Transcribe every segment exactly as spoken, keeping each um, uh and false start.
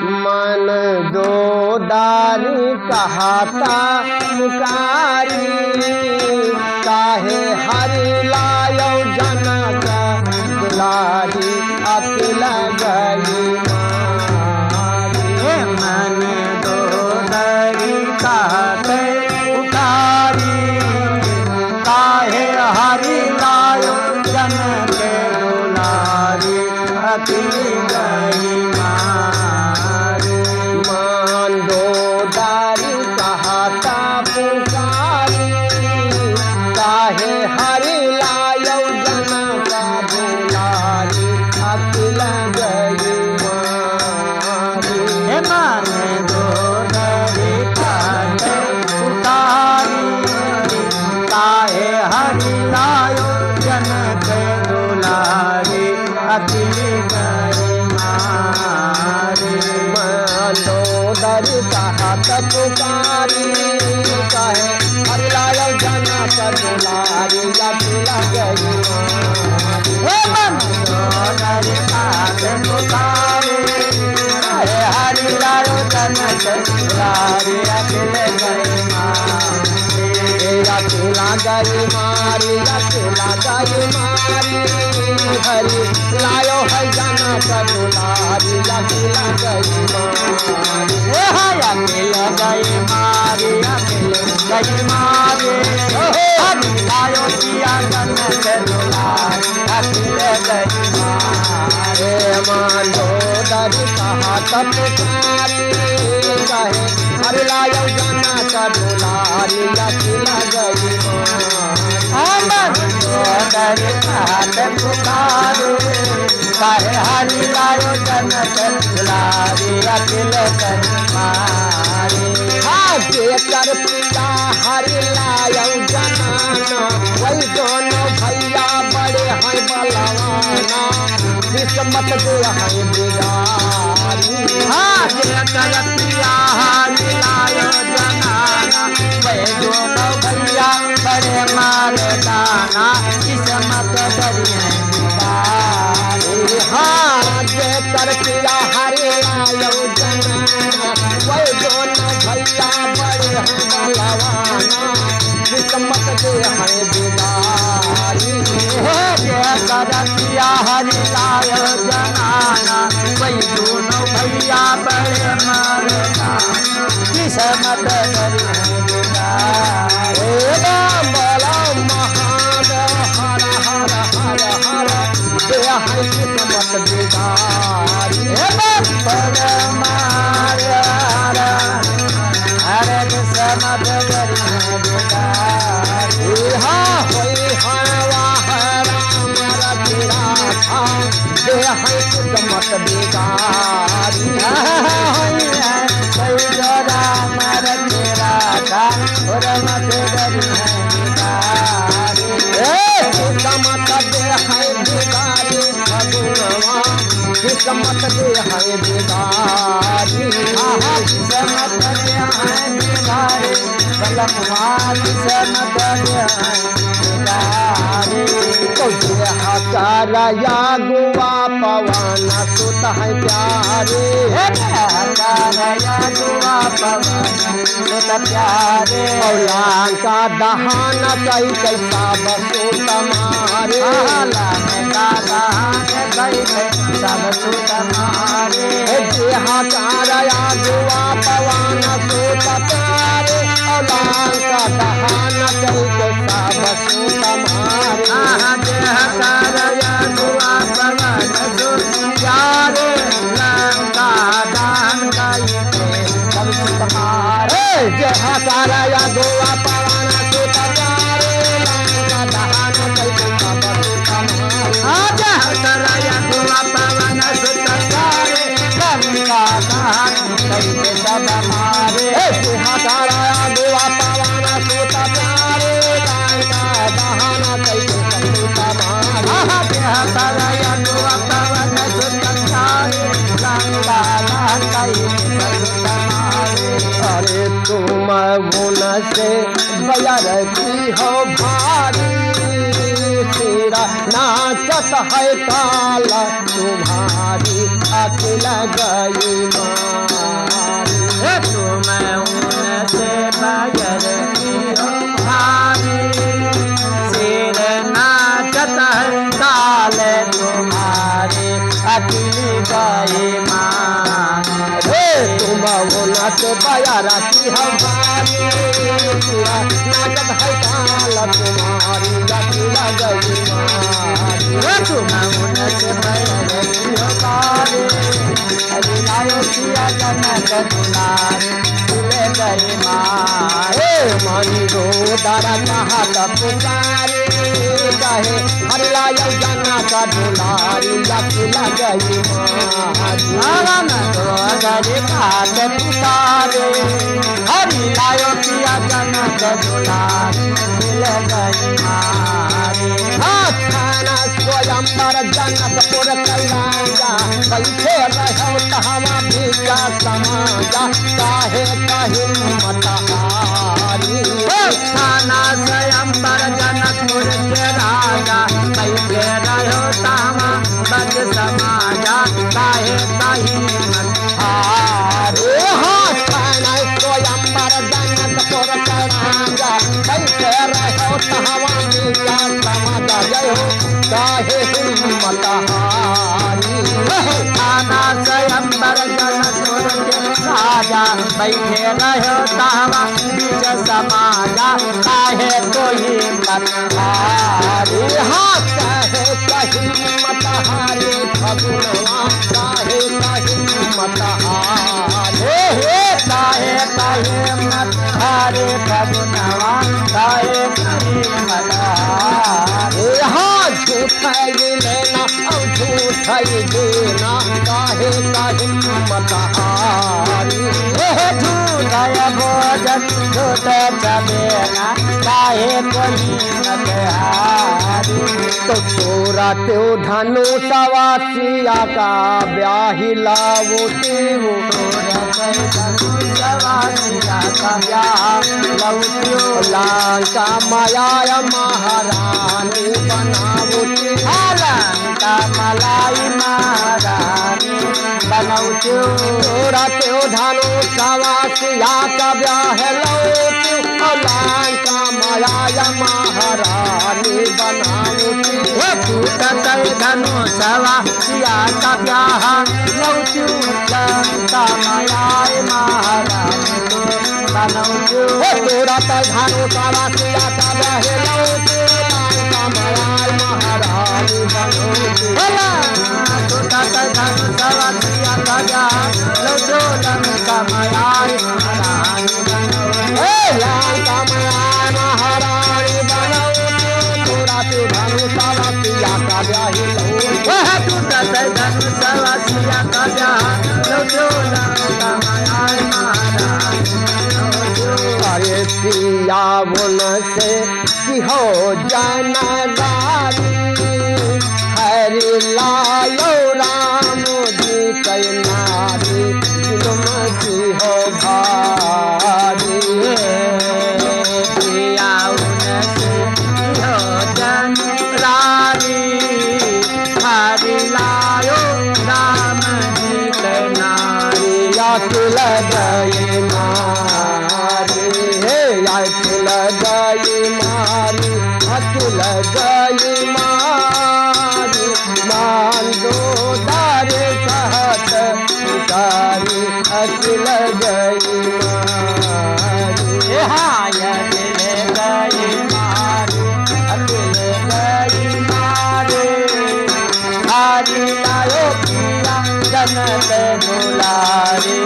मंदोदरी कहत पुकारी, काहे हरि लायो जनक दुलारी, अकिल गई मारी। हे मंदोदरी कहत पुकारी, काहे हरि लायो जनक दुलारी, अकिल गई मारी। मंदोदरी कहत पुकारी, काहे हरि लायो जनक दुलारी, अकिल गई मारी। हे मंदोदरी कहत पुकारी, काहे हरि लायो जनक दुलारी, अकिल गई मारी। मंदोदरी कहत पुकारी, काहे हरि लायो जनक दुलारी, अकिल गई मारी। हे मंदोदरी कहत पुकारी, काहे हरि लायो जनक दुलारी, अकिल गई मारी। अकिल गई मारी, अकिल गई मारी, हरि लायो है जनक दुलारी, अकिल गई मारी। हे हाय अकिल गई मारी, अकिल गई मारी, ओहो। हरि लायो पिया जनक दुलारी, अकिल गई मारी। मंदोदरी कहत पुकारी, काहे हरि लायो जनक दुलारी, अकिल गई मारी। मंदोदरी कहत पुकारी, काहे हरि लायो जनक दुलारी, अकिल गई मारी। हाँ, जेकर पिया हरि लायो जनाना, वही दोनों भैया बड़े हैं बलवाना, किस्मत दे है बिगारी। हाँ, जेकर पिया हरि लायो जनाना, वही दोनों भैया बड़े मर्दाना, किस्मत दे है बिगारी। हाँ, जेकर पिया हरि लायो जनाना, वही दोनों भैया बड़े हैं बलवाना, किस्मत दे है बिगारी। हे जेकर पिया हरि लायो जनाना, वही दोनों भैया बड़े मर्दाना, किस्मत दे है बिगारी। हे राम बोलो महादेव, हर हर हर हर, दे है किस्मत बिगारी। हे बाप रे माया रे, अरे किस्मत करी है बिगारी। इहाँ होई है वाह राम रति राखा, दे है किस्मत बिगारी। इहाँ होई है कोई जो राम रति राखा, किस्मत दे है बिगारी। ए, किस्मत दे है बिगारी फगुनवा, किस्मत दे है बिगारी। आहा, किस्मत दे है बिगारी, बलमुआ किस्मत दे है बिगारी। तो जेहका रया गुआ पवन सुत है प्यारे। हे जेहका रया गुआ पवन सुत प्यारे। और लंका दहन कई कई सब सुत मारे। हाँ, लंका दहन कई कई सब सुत मारे। हे जेहका रया गुआ पवन सुत प्यारे। और लंका दहन कई कई सब सुत मारे। हाँ, जेहका रया गुआ पवन सुत प्यारे। लंका दहन कई कई सब सुत मारे। हे जेहका रया गुआ पवन सुत प्यारे, लंका दहन कई कई सब सुत मारे। हाँ, जेहका रया गुआ पवन सुत प्यारे, लंका दहन कई कई सब मारे। हे जेहका रया गुआ पवन सुत प्यारे, लंका दहन कई कई सब सुत मारे। हाँ, जेहका रया गुआ पवन सुत प्यारे, लंका दहन कई कई सब सुत मारे। अरे तुम उनसे बजरती हो भारी, सिरा नाचत है काल तुम्हारी, अकिल गई माँ। हे तुम उनके बयारा की हमारी, नाचत है काल तुम्हारी अकेला गई मारी। हे तुम उनके बयारा की हमारी, अरे लायो किया जनक दुलारी, भूल गई मारी। हे मंदोदर कहत पुकारी, कहे हरि लायो जनक दुलारी अकेला गई मारी। हरन दोदरी बात पुकारे, हरि लायो किया जनक दुलारी, भूल गई मारी। हाँ, थाना स्वयंवर जनकपुर के राजा, बैठे रहो तहवा बीच समाजा, काहे का हिम्मत हारी। ओ थाना स्वयंवर जनकपुर के राजा, बैठे रहो तहवा बीच समाजा, काहे का हिम्मत हारी। हाँ, थाना स्वयंवर जनकपुर के राजा, बैठे रहो तहवा बीच समाजा, जय हो काहे हिम्मत हारी। थाना स्वयंवर जनकपुर के राजा, बैठे रहो तहवा बीच समाजा, काहे को हिम्मत हारी। हाँ, काहे का हिम्मत हारी फगुनवा, काहे का हिम्मत हारी। हे, काहे का हिम्मत हारी फगुनवा, काहे का हिम्मत हारी। हाँ, झूठ है ये लेना और झूठ है ये देना, काहे का हिम्मत हारी। हे झूठ है भोजन, झूठ चलेना, काहे को हिम्मत हारी। तो तोरा त्यो धनुषवा सिया का ब्याही लावती हो। तोरा त्यो धनुषवा सिया का ब्याह लौटियो। लंका माया महारानी बनावती। हाँ, लंका मलाई महारानी बनौतियो। तोरा त्यो धनुषवा सिया का ब्याह लौटियो। लंका माया महारानी बनावती। हे टूटत धनुषवा सिया का ब्याह लौटियो। लंका माया महारानी बनौतियो। हे तोरा तो धनुषवा सिया का ब्याह लौटियो। लंका माया महारानी बनौतियो। भला टूटत धनुषवा सिया का ब्याह लौटियो। लंका माया महारानी बनौतियो। हे लंका माया महारानी बनौतियो। तोरा तो धनुषवा सिया का ब्याह लौटियो। वह टूटत धनुषवा सिया का ब्याह लौटियो। लंका माया महारानी बनौतियो। अरे पिया उनसे कि हो जाना रानी, हरि लायो राम जी कई नारी, जुलम की हो भारी। पिया उनसे कि हो जाना रानी, हरि लायो राम जी कई नारी। अकिल गई मारी, हे अकिल गई मारी, अकिल गई मारी, मंदोदर कहत पुकारी, अकिल गई मारी। हे हाँ, अकिल गई मारी, अकिल गई मारी। हरि लायो पिया जनक दुलारी,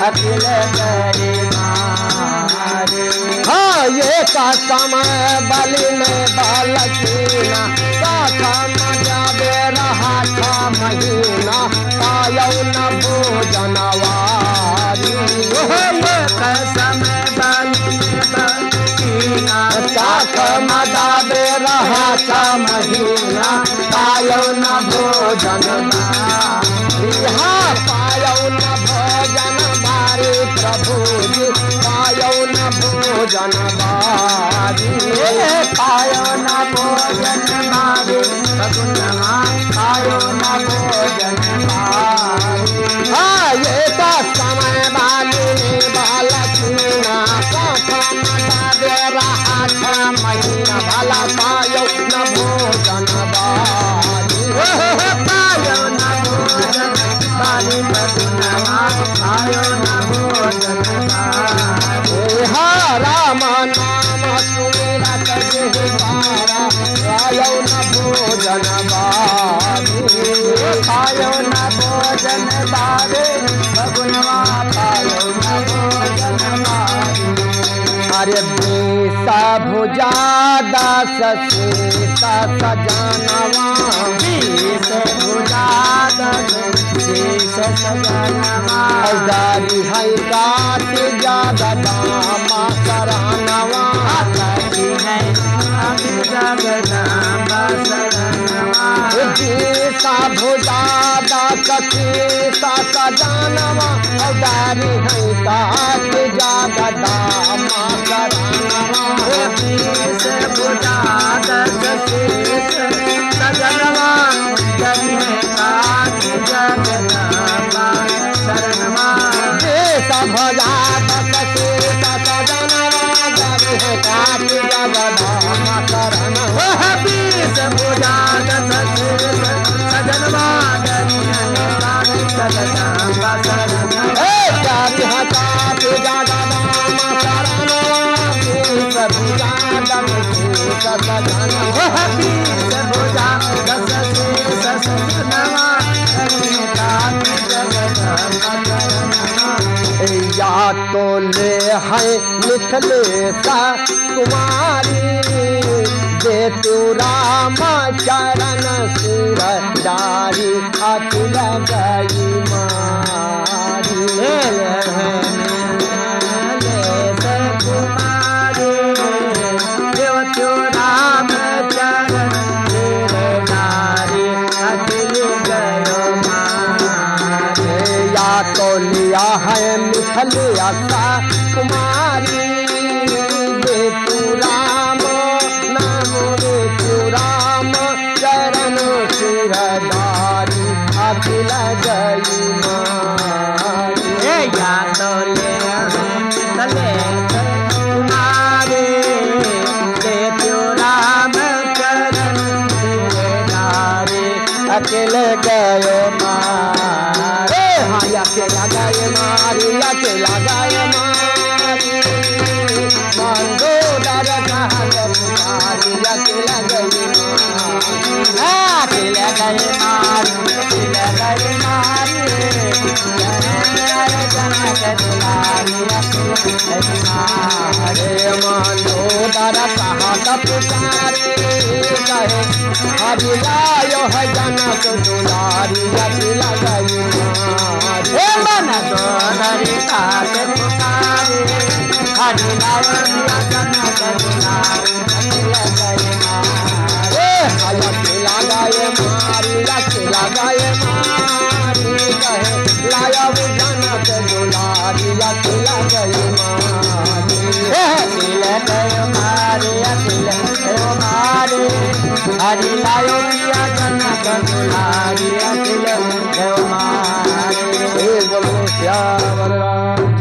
अकिल गई मारी। हाँ, एक समय बलि में बालकीना, साथ में जाबे रहा छह महीना, पायो न भोजन वारी। ओहो, एक समय बलि में बालकीना, साथ में जाबे रहा छह महीना, पायो न भोजन वारी। हाँ, पायो न भोजन वारी प्रभु जी, पायो न भोजन वारी। हे पायो न भोजन वारी, फगुनवा पायो न भोजन वारी। हाँ, एक समय बलि में बालकीना, साथ में जाबे रहा छह महीना, भला पायो न भोजन वारी। ओहो, पायो न भोजन वारी। गुनवा खायो न भोजन बारी। हे हा राम नाम सुमिरत जेहि पारा, खायो न भोजन बारी। खायो न भोजन बारी, गुनवा खायो न भोजन बारी। अरे बीस भुजा दस शीश सजनवा। बीस भुजा दस शीश सजनवा। दारी है काट जगदम्बा शरणवा। दारी है काट जगदम्बा शरणवा। बीस भुजा दस शीश सजनवा। दारी है काट जगदम्बा शरणवा। बीस भुजा दस शीश सजनवा, करिहे काज जगदम्बा शरणवा। बीस भुजा दस शीश सजनवा, करिहे काज जगदम्बा शरणवा। बीस भुजा दस शीश सजनवा, करिहे काज जगदम्बा शरणवा। ए, करिहे काज जगदम्बा शरणवा। बीस भुजा दस शीश सजनवा। बीस भुजा दस शीश सजनवा। या तो ले है मिथिलेश कुमारी, देतु राम चरण सिर डारी, अकिल गई मारी। हे मिथिलेश कुमारी, देतु राम चरण सिर डारी, अकिल गयो मारी। या तो लिया है मिथिलेश कुमारी, देतु राम नाम, देतु राम चरण सिर डारी, अकिल गई मारी। ए या तो ले मिथिलेश कुमारी, देतु राम चरण सिर डारी, अकिल गयो मारी। ए, हाँ, अकिल गई मारी, अकिल गई मारी। मंदोदर कहत पुकारी, अकिल गई मारी। अकिल गई मारी, अकिल गई मारी। जनक दुलारी, अकिल गई मारी। मंदोदर कहत पुकारी, कहे हरि लायो है जनक दुलारी, अकिल गई मारी। हे मंदोदर कहत पुकारी, हरि लायो है जनक दुलारी, अकिल गई मारी। हे अकिल गई मारी, अकिल गई मारी, कहे लायो है जनक दुलारी, अकिल गई मारी। हे अकिल गई मारी, अकिल गई मारी। हरि लायो पिया जनक दुलारी, अकिल गयो मारी। ए बोलो श्याम राम।